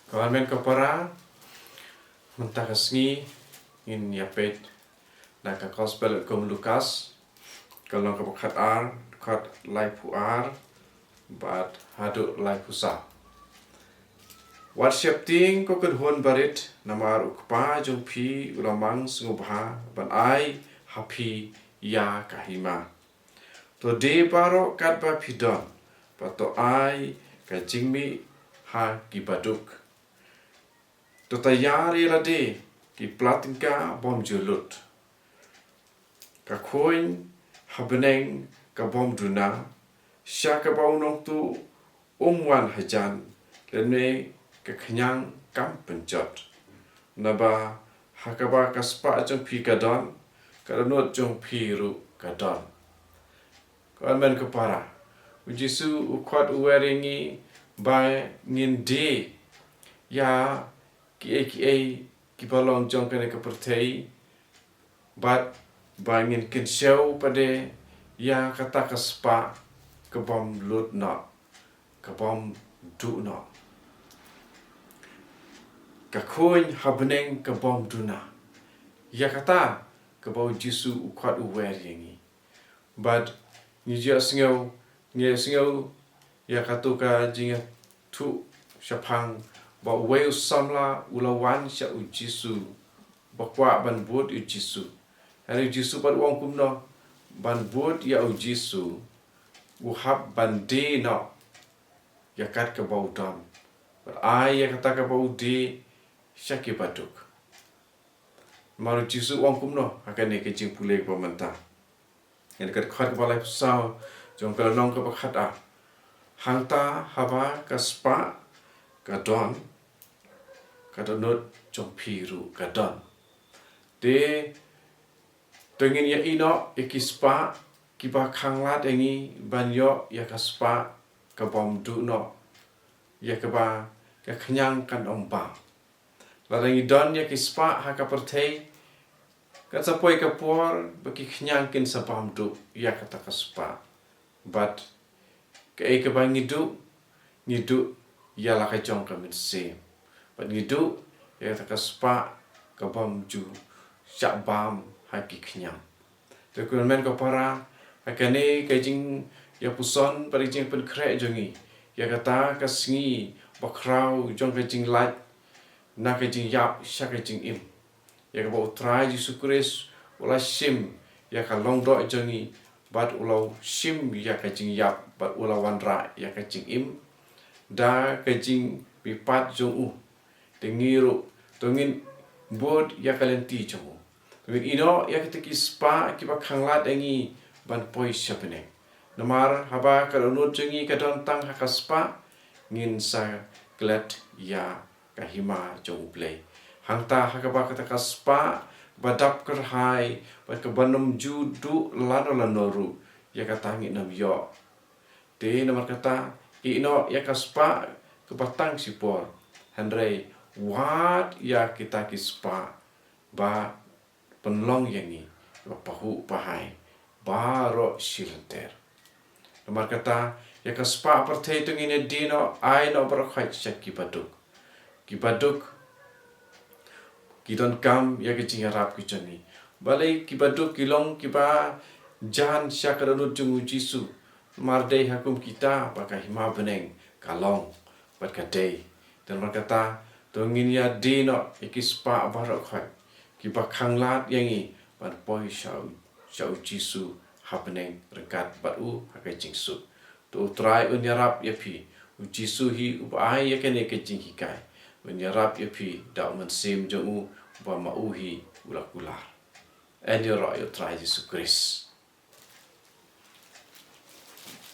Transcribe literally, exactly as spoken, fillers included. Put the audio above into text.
Ko hynmen ko para, mynta ka sngi ngin ïa peit na ka Gospel kum u Lukas, ka lynnong kaba khatar, dkhot laiphew ar bad haduh laiphew saw. Wat sheptieng ko kynhun barit, namar u Kpa jong phi u la mang sngewbha ban ai ha phi ïa ka hima. To die baroh katba phi don, bad to ai ka jingmih ha ki baduk. To taiar ïa lade ki pla tyngka bym ju lut, ka khuiñ ha bneng ka bym duna, sha kaba u nongtuh um wan hajan, lane ka khñiang kam pynjot. Naba ha kaba ka spah jong phi ka don, ka dohnud jong phi ruh ka don. Ko hynmen ko para, u Jisu u khot u wer ïa ngi ba ngin die ïa kiei kiei kiba long jong kane ka pyrthei, bad ba ngin kynshew pat de ïa kata ka spah ka bym lut noh, ka bym duh noh, ka khuiñ ha bneng ka bym duna. Ïa kata kaba u Jisu u khot u wer ïa ngi. Bad ngi ju ïohsngew, ngi ïohsngew ïa kato ka jingïathuh shaphang ba uwei u samla u la wan sha u Jisu, ba kwah ban bud ïa u Jisu. Hynrei u Jisu pat u ong kumno? Ban bud ïa u Jisu, u hap ban die noh ïa kat kaba u don, bad ai ïa kata kaba u die sha ki baduk. Namar u Jisu u ong kumno ha kane ka jingpule kaba mynta? Ïa ka dkhot kaba laiphew saw jong ka lynnong kaba khatar: Hangta haba ka spah ka don, ka dohnud jong phi ruh ka don. Te to ngin ïa ïehnoh ïa ki spah kiba khanglad ïa ngi ban ïoh ïa ka spah ka bym duh noh, ïa kaba ka khñiang kan ym bam. Lada ngi don ïa ki spah ha ka pyrthei, kan sa poi ka por ba ki khñiang kin sa bam duh ïa kata ka spah. Bad kaei kaba ngi duh, ngi duh ïa la ka jong ka mynsiem, bad ngi duh ïa kata ka spah ka bym ju shah bam ha ki khñiang. Te ko hynmen ko para, ha kane ka jingïapuson bad ka jingpynkhreh jong ngi ïa kata ka sngi bakhraw jong ka jinglait na ka jingïap sha ka jingim, ïa kaba u Trai Jisu Khrist u la shim ïa ka longdoh jong ngi, bad u la shim ïa ka jingïap, bad u la wanrah ïa ka jingim da ka jingmihpat jong u. Te ngi ruh to ngin bud ïa ka lynti jong u. To ngin ïehnoh ïa kita ki spah kiba khanglad ïa ngi ban poi sha bneng. Namar haba ka dohnud jong ngi ka don tang ha ka spah, ngin sa klet ïa ka hima jong U Blei. Hangta ha kaba kata ka spah ba dap kyrhai bad kaba nym ju duh lano lano ruh, ïa kata ngin ym ïoh. Te namar kata, ïehnoh ïa ka spah kaba tang shipor, hynrei wad ïa kita ki spah ba pynlong ïa ngi ba pahuh pahai baroh shilynter. Namar kata, ïa ka spah pyrthei to ngin ïa die noh, ai noh baroh khoit sha ki baduk. Ki baduk ki donkam ïa ka jingïarap ka jong ngi. Balei ki baduk ki long kiba jan sha ka dohnud jong u Jisu? Namar dei ha kum kita ba ka hima bneng ka long bad ka dei. Te namar kata, to ngin ïa die noh ïa ki spah baroh khoit kiba khanglad ïa ngi ban poi sha u, sha u Jisu ha bneng ryngkat bad u ha ka jingsuk. To u Trai un ïarap ïa phi. U Jisu hi uba ai ïa kane ka jinghikai. Un ïarap ïa phi da u Mynsiem jong u, uba ma u hi u la kular. Yn ïaroh ïa u Trai Jisu Khrist.